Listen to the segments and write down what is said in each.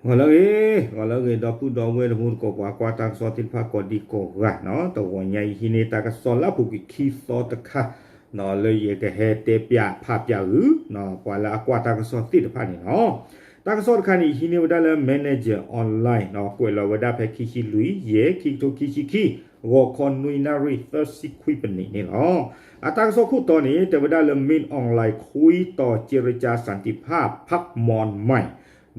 ဂီၤလၢအဂ့ၤ, ဂီၤလၢအဂ့ၤ ဒီပုၢ်ဒီဝဲၢ်တံၤသကိး ပှၤကွၢ်တၢ်ကစီၣ်သ့ၣ်တဖၣ်ကိးဒံကိးဂၤနီၤ, တဂီၤညါအံၤဟံးန့ၢ်တၢ်ကစီၣ်လၢအပူၤကွံာ်ခံသီတခါနီၤ, လၢယကဟဲတဲပၠးဖးပၠးဂုာ်နီၤ ပှၤလၢအကွၢ်တၢ်ကစီၣ်သ့ၣ်တဖၣ်န့ၣ်လီၤ. တၢ်ကစီၣ်တခါန့ၣ် ဟံးန့ၢ်ဝဲဒၣ်လၢ Manager Online နီၤ, ကွဲးလီၤဝဲဒၣ်ဖဲခံဆံလွံၢ် ယဲၢ် ခံကထိခံဆံခံ ဂီၤခီနွံနၣ်ရံၣ်သၢဆံခွံပနံးန့ၣ်လီၤ. အတၢ်ကစီၣ်ခိၣ်တီန့ၣ် တဲဝဲဒၣ်လၢ မင်းအောင်လှိုင် คุยต่อเจรจาสันติภาพ พรรคมอญใหม่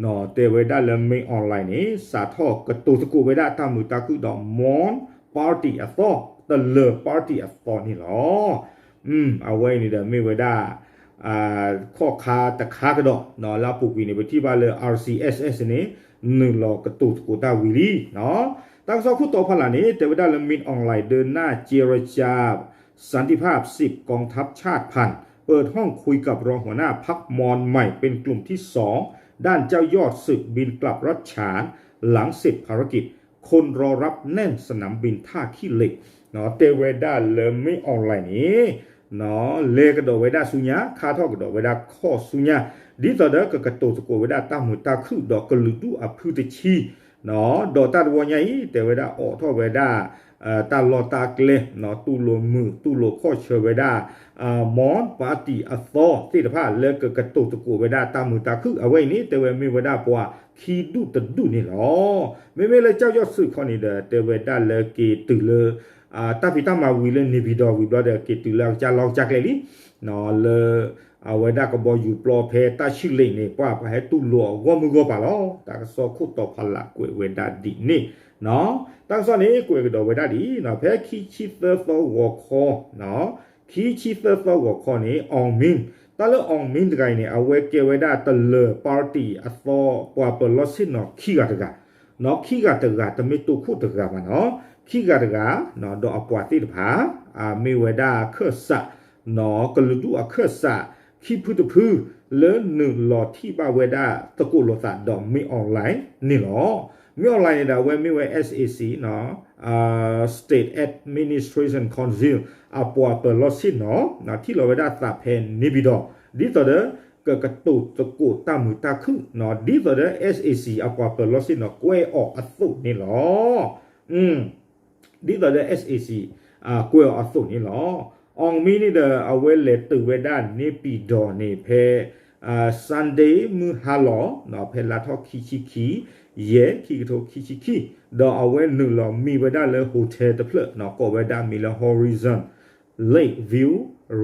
နီၤ, တဲဝဲဒၣ်လၢ မင်းအောင်လှိုင် န့ၣ် စးထီၣ်ကတိၤသကိးဝဲဒၣ်တၢ်မုာ်တၢ်ခုၣ်ဒီး မွန် party အသီ, တလၢၤ party အသီန့ၣ်လီၤ. အဝဲအံၤန့ၣ်ဒီးမ့ၢ်ဝဲဒၣ် ခီၣ်ခါတခါကဒီးနီၤ, လၢအပူၤကွံာ်န့ၣ် ပထံၣ်ဘၣ်လၢ RCSS န့ၣ် နုာ်လီၤကတိၤသကိးတၢ်ဝံၤလံနီၤ. တၢ်ကစီၣ်ခိၣ်တီဖီလာ်န့ၣ် တဲဝဲဒၣ်လၢ မင်းအောင်လှိုင် เดินหน้าเจรจาสันติภาพ สิบ กองทัพชาติพันธุ์ เปิดห้องคุยกับรองหัวหน้าพรรคมอญใหม่เป็นกลุ่มที่สอง ด้านเจ้ายอดศึกบินกลับรัฐฉาน หลังเสร็จภารกิจ คนรอรับแน่นสนามบินท่าขี้เหล็ก တဲဝဲဒၣ်လၢ မင်းအောင်လှိုင် န့ၣ် လဲၤကဒီးဝဲဒၣ်ဆူညါ ခါထီၣ်ကဒီးဝဲဒၣ်ခီၣ်ဆူညါ ဒ်သိးဒီးကကတိၤသကိးဝဲဒၣ်တၢ်မုာ်တၢ်ခုၣ်ဒီးကလုာ်ဒူၣ်အဖုတဆံ ဒီးတၢ်တဝီညါအံၤ တဲဝဲဒၣ်အိးထီၣ်ဝဲဒၣ် တၢ်လီၢ်တၢ်ကျဲ တူၢ်လိာ်မုာ်တူၢ်လိာ်ခီၣ်ဆၢဝဲဒၣ် မွန် party အသီသ့ၣ်တဖၣ်လၢကကတိၤသကိးဝဲဒၣ်တၢ်မုာ်တၢ်ခုၣ် အဝဲအံၤန့ၣ်တဲဝဲမ့ၢ်ဝဲဒၣ်ပှၤခံဒူၣ်တဒူၣ်န့ၣ်လီၤ. မ့မ့ၢ်လၢ ကျောက်ရော့ဆိခီန့ၣ်ဒီး တဲဝဲဒၣ်လၢက့ၤတုၤလၢ တၢ်ဖံးတၢ်မၤဝံၤလၢ နေပြည်တော် ဝံၤဘျီဒီး က့ၤတုၤလၢအကစၢ်လီၢ်ကစၢ်ကျဲလံ လၢ အဝဲဒၣ်ကဘီယူၤပျီဖဲ ท่าขี้เหล็ก န့ၣ် ပှၤပှၤဟဲတူၢ်လိာ်အဂီၢ်မုၢ်ဂီၢ်ပၤလီၤ. တၢ်ကစီၣ်ခိၣ်တီဖီလာ်ကွဲးဝဲဒၣ်ဒ်န့ၣ် တၢ်ကစီၣ်န့ၣ် ကွဲးကဒီးဝဲဒၣ်ဒ်အံၤ ဖဲခံဆံသၢသီဂီၤခီ ခံဆံသၢသီဂီၤခီန့ၣ် အောင်မင်း တၢ်လၢ အောင်မင်း တဂၤအံၤန့ၣ် အဝဲကဲဝဲဒၣ်တလၢၤ party အသီ ပှၤပၢၤလီၢ်ဆ့ၣ်နီၤခံဂၤတဂၤ နီၤ ခံဂၤတဂၤ တမ့ၢ်တိခိၣ်တဂၤဘၣ်နီၤ ခံဂၤတဂၤ ဒီးအပှၤသ့ၣ်တဖၣ် မ့ၢ်ဝဲဒၣ်အခၢၣ်စး နီၤ ကလုာ်ဒူၣ်အခၢၣ်စး ခံဖုတဖု လၢနုာ်လီၤထံၣ်ဘၣ်ဝဲဒၣ်သကိးလိာ်သးဒီး မင်းအောင်လှိုင် န့ၣ်လီၤ. မင်းအောင်လှိုင် န့ၣ်ဒီး အဝဲမ့ၢ်ဝဲ SAC နီၤ State Administration Council အပှၤပၢၤလီၢ်ဆ့ၣ်နီၤ ထံၣ်လီၤဝဲဒၣ်သးဖဲ နေပြည်တော် ဒ်သိးဒီး ကကတိၤသကိးတၢ်မုာ်တၢ်ခုၣ်နီၤ ဒ်သိးဒီး SAC အပှၤပၢၤလီၢ်ဆ့ၣ်နီၤ ကွဲးအီၤအသိးန့ၣ်လီၤ. ဒ်သိးဒီး SAC ကွဲးအီၤအသိးန့ၣ်လီၤ. အောင်မင်း န့ၣ်ဒီး အဝဲလဲၤတုၤဝဲဒၣ် နေပြည်တော် န့ၣ် ဖဲ Sunday မုၢ်ဟါလီၤ ဖဲလါထီၣ်ခံဆံခံ ယဲၢ် ခံကထိခံဆံခံ ဒီးအဝဲနုာ်လီၤမံဝဲဒၣ်လၢ hotel တဖျၢၣ်နီၤ ကိးဝဲဒၣ်မံၤလၢ Horizon Lakeview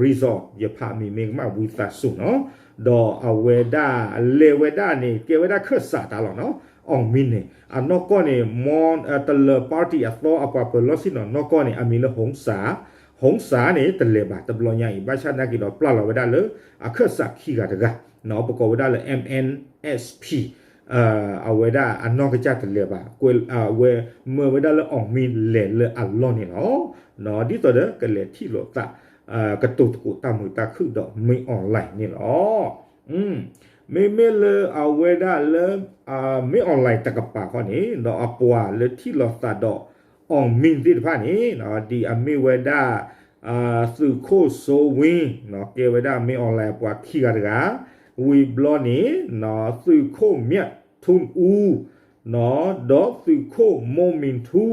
Resort ယဖးမံၤမ့ၢ်ကမၣ်ဝံသးစူၤနီၤ ဒီးအဝဲဒၣ်လဲၤဝဲဒၣ်န့ၣ် ကဲဝဲဒၣ်ခၢၣ်စးတၢ်လီၤနီၤ အောင်မင်း န့ၣ် အနီၢ်ကီၢ်န့ၣ် မွန် တလၢၤ party အသီအပှၤပၢၤလီၢ်ဆ့ၣ်နီၤ နီၢ်ကီၢ်န့ၣ် အမံၤလၢ ဟုံးစၢ် ဟုံးစၢ် န့ၣ် တလဲၤဘၣ်တဘျီညါအံၤ ဘၣ်ဆၣ်သနာ်က့ဒီးပျၢ်လီၤဝဲဒၣ်လၢ အခၢၣ်စးခံဂၤတဂၤ ပကိးဝဲဒၣ်လၢ MNSP အဝဲဒၣ်အနီၢ်ကစၢ်တလဲၤဘၣ် အဝဲမၢဝဲဒၣ်လၢ အောင်မင်း လဲၤလၢအလီၢ်န့ၣ်လီၤ. ဒ်သိးဒီးကလဲၤထံၣ်လိာ်သး ကတိၤသကိးတၢ်မုာ်တၢ်ခုၣ်ဒီး မင်းအောင်လှိုင် န့ၣ်လီၤ. မ့မ့ၢ်လၢအဝဲဒၣ်လၢ မင်းအောင်လှိုင် တကပၤဃီန့ၣ် ဒီးအပှၤလၢထံၣ်လိာ်သးဒီး အောင်မင်း သ့ၣ်တဖၣ်န့ၣ် ဒ်အမ့ၢ်ဝဲဒၣ် သုးခိၣ်စိဝင်း ကဲဝဲဒၣ် မင်းအောင်လှိုင် အပှၤခံဂၤတဂၤ ဝံၤဘျီန့ၣ် သုးခိၣ်မြထွန်းဦး ဒီးသုးခိၣ်မိမင်ထူ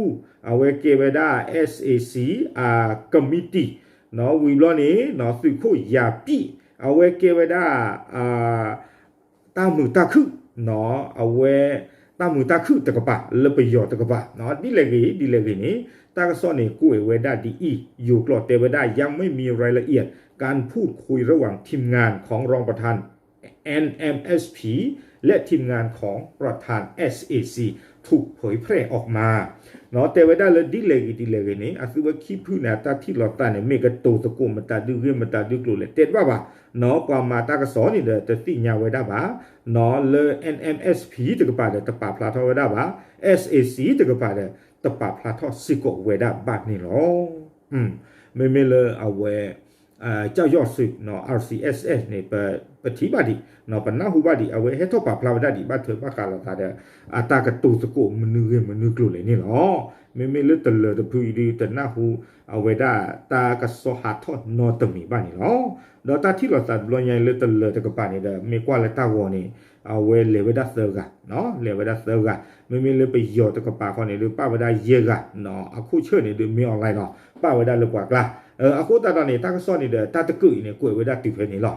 အဝဲကဲဝဲဒၣ် SAC အ committee ဝံၤဘျီန့ၣ် သုးခိၣ်ယၤပံၣ် အဝဲကဲဝဲဒၣ် တၢ်မုာ်တၢ်ခုၣ် အဝဲ တၢ်မုာ်တၢ်ခုၣ်တကပၤ လၢပယီၤတကပၤ ဒ်လဲၣ်ဂ့ၤ ဒ်လဲၣ်ဂ့ၤန့ၣ် တၢ်ကစီၣ်န့ၣ် ကွဲးဝဲဒၣ်ဒ်အံၤ ယိၤကျိာ်တဲဝဲဒၣ် ยังไม่มีรายละเอียดการพูดคุยระหว่างทีมงานของ รองประธาน NMSP และทีมงานของประธาน SAC ถูกเผยแพร่ออกมา တဲဝဲဒၣ်လၢဒ်လဲၣ်ဂ့ၤ ဒ်လဲၣ်ဂ့ၤန့ၣ် အသုဝဲခံဖုန့ၣ် အတၢ်ထံၣ်လိာ်သးန့ၣ် မ့ၢ်ကတိၤသကိးမတၤဒုဂ့ၢ်မတၤဒုကျိၤလဲၣ် တဲတဘၣ်ဘၣ် ပှၤမၤတၢ်ကစီၣ်န့ၣ်ဒီး တသ့ၣ်ညါဝဲဒၣ်ဘၣ် လၢ NMSP တကပၤဒီး တပာ်ဖျါထီၣ်ဝဲဒၣ်ဘၣ် SAC တကပၤဒီး တပာ်ဖျါထီၣ်စ့ၢ်ကီးဝဲဒၣ်ဘၣ်န့ၣ်လီၤ. မ့မ့ၢ်လၢအဝဲ ကၠီၣ်ယီၣ်စု RCSS န့ၣ် ပထံၣ်ဘၣ်ဒံး ပနၢ်ဟူဘၣ်ဒံး အဝဲဟဲထီၣ်ပာ်ဖျါဝဲဒၣ်ဒံး ဘၣ်ထွဲဘၣ်ဃးလိာ်သးဒီး အတၢ်ကတိၤသကိးမနုၤဂ့ၤမနုၤကျိၤလဲၣ်န့ၣ်လီၤ. မ့မ့ၢ်လၢတလၢၤတဖုအံၤဒု တနၢ်ဟူအဝဲဒၣ်တၢ်ကစီၣ်ဟးထီၣ်နီတမံၤဘၣ်န့ၣ်လီၤ. ဒီးတၢ်ထံၣ်လိာ်သးတဘျီညါအံၤလၢတလၢၤတကပၤန့ၣ်ဒီး မ့ၢ်ကွၢ်လၢတၢ်ဂီၤန့ၣ် အဝဲလဲၤဝဲဒၣ်သၢဂၤ, လဲၤဝဲဒၣ်သၢဂၤ, မ့မ့ၢ်လၢပယီၤတကပၤဃီန့ၣ်ဒုး ပၣ်ဝဲဒၣ်ယဲၢ်ဂၤ, အခိၣ်ဆၢၣ်န့ၣ်ဒုး မင်းအောင်လှိုင်လီၤ, ပၣ်ဝဲဒၣ်လၢပှၤကျါ. အဃိသတးဒီးန့ၣ် တၢ်ကစီၣ်န့ၣ်ဒီး တၢ်တကုးအံၤန့ၣ် ကွဲးဝဲဒၣ်တုၤဖဲန့ၣ်လီၤ.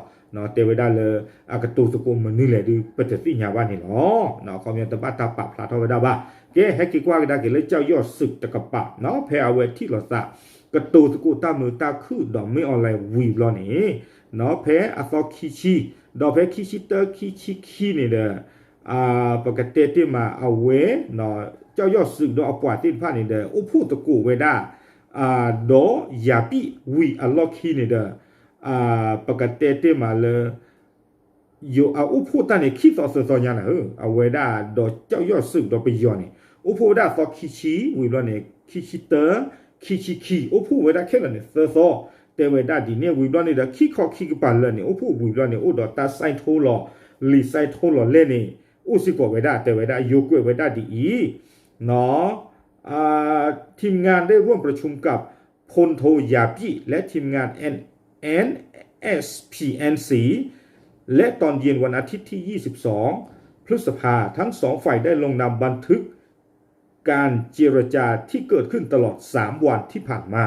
တဲဝဲဒၣ်လၢ အကတိၤသကိးမနုၤလဲၣ်ဒုး ပတသ့ၣ်ညါဘၣ်န့ၣ်လီၤ. ခီပညီတဘၣ်တၢ်ပာ်ဖျါထီၣ်ဝဲဒၣ်ဘၣ်. ကဲ ဟဲက့ၤကွၢ်ကဒါက့ၤလၢ ကၠီၣ်ယီၣ်စုးတကပၤ, ဖဲအဝဲထံၣ်လိာ်သး ကတိၤသကိးတၢ်မုာ်တၢ်ခုၣ်ဒီး မင်းအောင်လှိုင် ဝံၤဘျီန့ၣ်, ဖဲအသီခံဆံ, ဒီးဖဲခံဆံတၢ ခံဆံခံန့ၣ်ဒီး ပကတဲတ့ၢ်မးအဝဲ, ကၠီၣ်ယီၣ်စုးဒီးအပှၤသ့ၣ်တဖၣ်န့ၣ်ဒီး အိၣ်ဖှိၣ်သကိးဝဲဒၣ်, ဒီးယၤပံၣ်ဝံၤအလီၢ်ခံန့ၣ်ဒီး, ပကတဲတ့ၢ်မးလၢ ယိၤအအိၣ်ဖှိၣ်တၢ်န့ၣ် ခံသီသၢသီညါနၤဧၢ, အဝဲဒၣ်ဒီးကၠီၣ်ယီၣ်စုးဒီးပယီၤန့ၣ် အိၣ်ဖှိၣ်ဝဲဒၣ်အသီခံဆံ, ဝံၤဘျီန့ၣ် ခံဆံတၢ, ခံဆံခံ, အိၣ်ဖှိၣ်ဝဲဒၣ်ခဲလၢာ်န့ၣ် သၢသီ, တဲဝဲဒၣ်ဒ်န့ၣ် ဝံၤဘျီန့ၣ်ဒီး ခံခီခံကပၤလၢာ်န့ၣ် အိၣ်ဖှိၣ်ဝံၤဘျီန့ၣ် အိၣ်ဒီးတၢ် sign ထိလီၤ, လံာ် sign ထိလီၤလဲၣ်န့ၣ် အိၣ်စ့ၢ်ကီးဝဲဒၣ်, တဲဝဲဒၣ် ယိၤကွဲးဝဲဒၣ်ဒ်အံၤ ทีมงานได้ร่วมประชุมกับพลโท ยาปี้ และทีมงาน เอ็น เอส พี เอ็น ซี และตอนเย็นวันอาทิตย์ที่ ยี่สิบสอง พฤษภา ทั้งสองฝ่ายได้ลงนามบันทึกการเจรจาที่เกิดขึ้นตลอด สาม วันที่ผ่านมา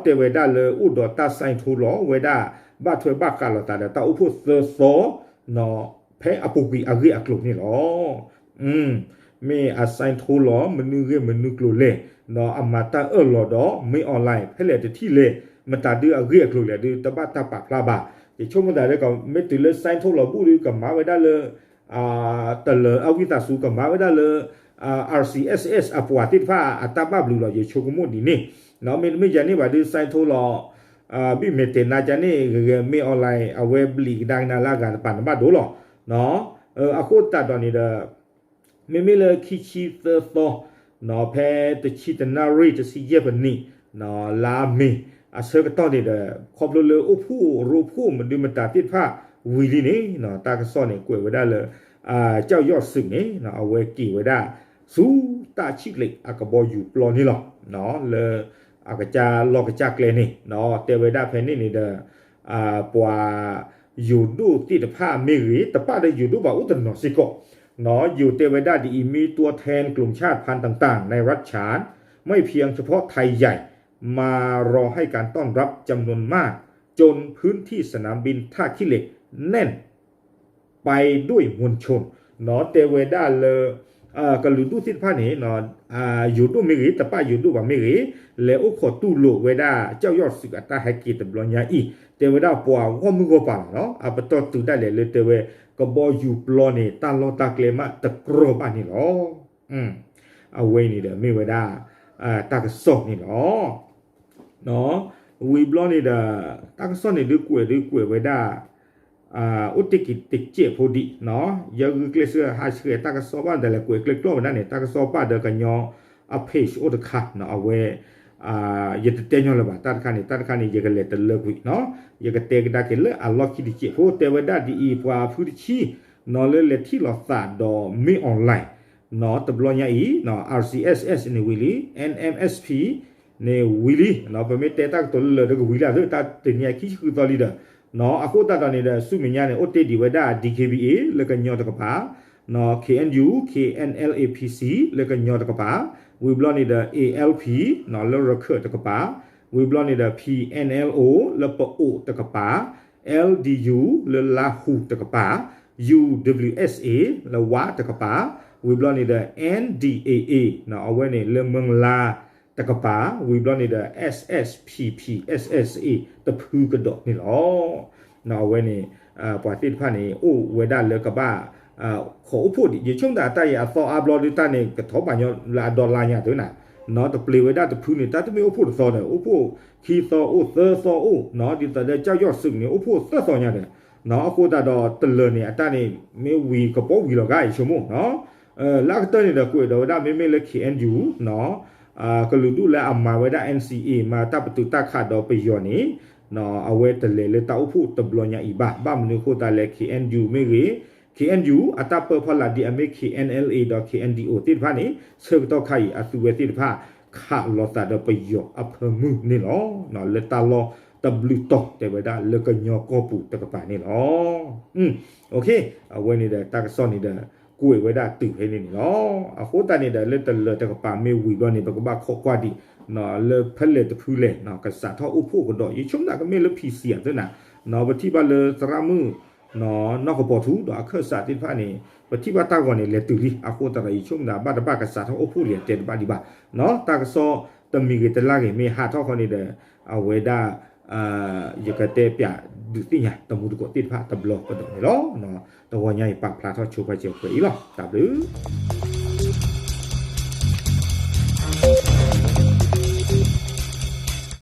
တဲဝဲဒၣ်လၢအိၣ်ဒီးတၢ် sign ထိလီၤဝဲဒၣ် ဘၣ်ထွဲဘၣ်ဃးလိာ်သးဒီးတၢ်အိၣ်ဖှိၣ်သၢသီ ဖဲအပူၤကွံာ်အဂ့ၢ်အကျိၤန့ၣ်လီၤ. မ့ၢ်အ sign ထိလီၤ မနုၤဂ့ၢ်မနုၤကျိၤလဲၣ်, ဒီးအမၤတၢ်အၢၣ်လီၤဒီး မင်းအောင်လှိုင် ဖဲလဲၣ်တထံၣ်လဲၣ်, မတၤဒုးအဂ့ၢ်အကျိၤလဲၣ်ဒုး တဘၣ်တၢ်ပာ်ဖျါဘၣ်. ယဆိကမိၣ်သးလၢ မ့ၢ်တုၤလၢ sign ထိလီၤဘူၣ်ဒုး ကမၤဝဲဒၣ်လၢ တလၢၤအဝံသးစူၤ ကမၤဝဲဒၣ်လၢ RCSS အပှၤသ့ၣ်တဖၣ်အတၢ်ဘၣ်ဘျုးလီၤ ယဆိကမိၣ်ဒ်န့ၣ်. မ့တမ့ၢ်ယၤန့ၣ်ဘၣ်ဒုး sign ထိလီၤ ဘံၣ်မဲာ်တဲာ်နါကန့ၣ် ဂဲၤဂဲၤ မင်းအောင်လှိုင် အဝဲဘျံးကဒါကနၤလၢအဂၤတပၤန့ၣ်ဘၣ်ဒိလီၤ. အဃိသတးဒီးန့ၣ်ဒီး မ့မ့ၢ်လၢခံဆံသၢသီ ဖဲတဆံတနၣ်ရံၣ် တဆံယဲၢ်မံးနံး လါမ့ၤ အဆၢကတီၢ်န့ၣ်ဒီး ခီဖျိလၢအိၣ်ဖှိၣ်ရိဖှိၣ်မနုၤမတၤသ့ၣ်တဖၣ်ဝံၤလံန့ၣ် တၢ်ကစီၣ်န့ၣ် ကွဲးဝဲဒၣ်လၢ ကၠီၣ်ယီၣ်စုးန့ၣ် အဝဲက့ၤဝဲဒၣ် ဆူတၢ်ဆံၣ်ကျဲးအကဘီယူၤပျီန့ၣ်လီၤ. လၢအကစၢ်လီၢ်ကစၢ်ကျဲန့ၣ် တဲဝဲဒၣ်ဖဲန့ၣ်န့ၣ်ဒီး ပှၤယိၤဒိၣ်သ့ၣ်တဖၣ်မ့ၢ်ဂ့ၤ တပၣ်ဒီးယိၤဒိၣ်ဘၣ်အိၣ်တနီၤစ့ၢ်ကီး ယိၤတဲဝဲဒၣ်ဒ်အံၤ มีตัวแทนกลุ่มชาติพันธุ์ต่างๆในรัฐฉาน ไม่เพียงเฉพาะไทยใหญ่ มารอให้การต้อนรับจำนวนมาก จนพื้นที่สนามบินท่าขี้เหล็กแน่นไปด้วยมวลชน တဲဝဲဒၣ်လၢ ကလုာ်ဒူၣ်သ့ၣ်တဖၣ်န့ၣ် ယိၤဒိၣ်မ့ၢ်ဂ့ၤ တပၣ်ယိၤဒိၣ်ဘၣ်မ့ၢ်ဂ့ၤ လဲၤအိၣ်ခိးတူၢ်လိာ်ဝဲဒၣ် ကၠီၣ်ယီၣ်စုးအတၢ်ဟဲက့ၤတဘျီညါအံၤ တဲဝဲဒၣ်ပှၤဂီၢ်မုၢ်ဂီၢ်ပၤလီၤ. အပတီၢ်တုၤဒၣ်လဲာ်လၢတဲဝဲ ကဘီယူၤပျီန့ၣ် တၢ်လီၢ်တၢ်ကျဲမးတကြီဘၣ်န့ၣ်လီၤ. အဝဲအံၤန့ၣ်ဒီးမ့ၢ်ဝဲဒၣ် တၢ်ကစီၣ်န့ၣ်လီၤ. ဝံၤဘျီန့ၣ်ဒီး တၢ်ကစီၣ်န့ၣ်ဒုးကွဲးဒုးကွဲးဝဲဒၣ် အိၣ်တ့ၢ်က့ၤတစဲးဖိဒံး, ယဂုာ်ကျဲးစၢးဟးဆှဲးတၢ်ကစီၣ်ဘၣ်ဒ်လဲၣ် ကွဲးကျဲကျီၢ်ဝဲဒၣ်န့ၣ် တၢ်ကစီၣ်ပၣ်ဒီးကညီအ page အိၣ်တခါ အဝဲ ယတတဲညီလၢၤဘၣ် တၢ်တခါန့ၣ် တၢ်တခါန့ၣ် ယကလဲၤတလၢကွံာ်, ယကတဲကဒါက့ၤလၢအလီၢ်ခံတစဲးဖိ တဲဝဲဒၣ်ဒ်အံၤ ပှၤဖုတဆံ လၢလဲၤထံၣ်လိာ်သးဒီး မင်းအောင်လှိုင် တဘျီညါအံၤ RCSS န့ၣ်ဝံၤလံ NMSP န့ၣ်ဝံၤလံ, ပမ့ၢ်တဲတၢ်ကတိၤလၢလၢာ်ဒီးကဝံၤလၢအသ့ တၢ်တနံၤအခံဆံဃုသီလံဒီး အဃိသတးဒီးန့ၣ်ဒီး ဆူမဲာ်ညါန့ၣ် အိၣ်တ့ၢ်ဒံးဝဲဒၣ် DKBA လၢကညီတကပၤ, KNU KNLA PC လၢကညီတကပၤ, ဝံၤဘျီန့ၣ်ဒီး ALP လၢရခၢၣ်တကပၤ, ဝံၤဘျီန့ၣ်ဒီး PNLO လၢပအိးတကပၤ, LDU လၢလါဟူးတကပၤ, UWSA လၢဝါတကပၤ, ဝံၤဘျီန့ၣ်ဒီး NDAA အဝဲန့ၣ်လၢမၢလါတကပၤ, ဝံၤဘျီန့ၣ်ဒီး SSPP SSA တဖုကဒီးန့ၣ်လီၤ. အဝဲန့ၣ် ပှၤသ့ၣ်တဖၣ်န့ၣ် အိၣ်ဝဲဒၣ်လၢကဘၣ် ခိးအိၣ်ဖှိၣ်ဒံး ယဆိကမိၣ်တၢ်အံၤအသီအါဘျီဒုးတၢ်န့ၣ် ကထီၣ်ဘၣ်ညီလၢအဒီလါညါသ့နၤ, တပျ့ၤဝဲဒၣ်တဖုန့ၣ် တၢ်တမ့ၢ်အိၣ်ဖှိၣ်တသီဒီး အိၣ်ဖှိၣ်ခံသီအိၣ်သၢသီအိၣ် ဒ်သိးဒီးကၠီၣ်ယီၣ်စုးန့ၣ် အိၣ်ဖှိၣ်သၢသီညါဒီး အဃိသတးဒီးတလၢာ်န့ၣ် အတၢ်န့ၣ်မ့ၢ်ဝံၤကပီၤဝံၤလီၤဂာ် ယဆိကမိၣ် လၢအကတၢၢ်န့ၣ်ဒီး ကွဲးဒီးဝဲဒၣ်မ့မ့ၢ်လၢ KNU ကလုာ်ဒူၣ်လၢအမၤဝဲဒၣ် NCA မၤတၢ်ပတုာ်တၢ်ခးဒီးပယီၤန့ၣ် အဝဲတလဲၤလၢတၢ်အိၣ်ဖှိၣ်တဘျီညါအံၤဘၣ်. ဘၣ်မနုၤအဃိသတးလဲၣ် KNU မ့ၢ်ဂ့ၤ KNU အတၢ်ပၢဖီလာ်ဒ်အမ့ၢ် KNLA ဒီး KNDO သ့ၣ်တဖၣ်န့ၣ် ဆၢကတီၢ်ခါအံၤ အသုဝဲသ့ၣ်တဖၣ် ခးလိာ်သးဒီးပယီၤအဖၢမုၢ်န့ၣ်လီၤ. လၢတၢ်လီၢ် တဘျုးတီၤ တဲဝဲဒၣ်လၢကညီကီၢ်ပူၤတကပၤန့ၣ်လီၤ. အဝဲန့ၣ်ဒီးတၢ်ကစီၣ်န့ၣ်ဒီး ကွဲးဝဲဒၣ်တုၤဖဲန့ၣ်န့ၣ်လီၤ. အဃိသတးန့ၣ်ဒီး လၢတလၢတကပၤမ့ၢ်ဝံၤဘျီန့ၣ် ပကဘၣ်ခိးကွၢ်ဒံး လၢဖဲလဲၣ်တဖုလဲၣ် ကစးထီၣ်အိၣ်ဖှိၣ်ကဒီး ယဆိကမိၣ်ကမ့ၢ်လၢ P C အသ့ၣ်နၤ ပထံၣ်ဘၣ်လၢသရၣ်မုၣ် နီၢ်ကပီၤထူဒီးအခၢၣ်စးသ့ၣ်တဖၣ်န့ၣ် ပထံၣ်ဘၣ်တၢ်ဂီၤန့ၣ် လဲၤတုၤလံ. အဃိသတးဒီး ယဆိကမိၣ်သး ဘၣ်တဘၣ်ကစးထီၣ်အိၣ်ဖှိၣ်လံ အတဲတဘၣ်ဒံးဘၣ်. တၢ်ကစီၣ်တမံၤဂ့ၤတလါဂ့ၤ မ့ၢ်ဟးထီၣ်ဃီန့ၣ်ဒီး အဝဲဒၣ် ယကတဲပၠးဒုးသ့ၣ်ညါ တမူတကိးသ့ၣ်တဖၣ်တဘျီကဒီးန့ၣ်လီၤ. တဂီၤညါအံၤ ပာ်ဖျါထီၣ်ဆိပာ်စၢၤပှဲၤအံၤလီၤ. တၢ်ဘျုး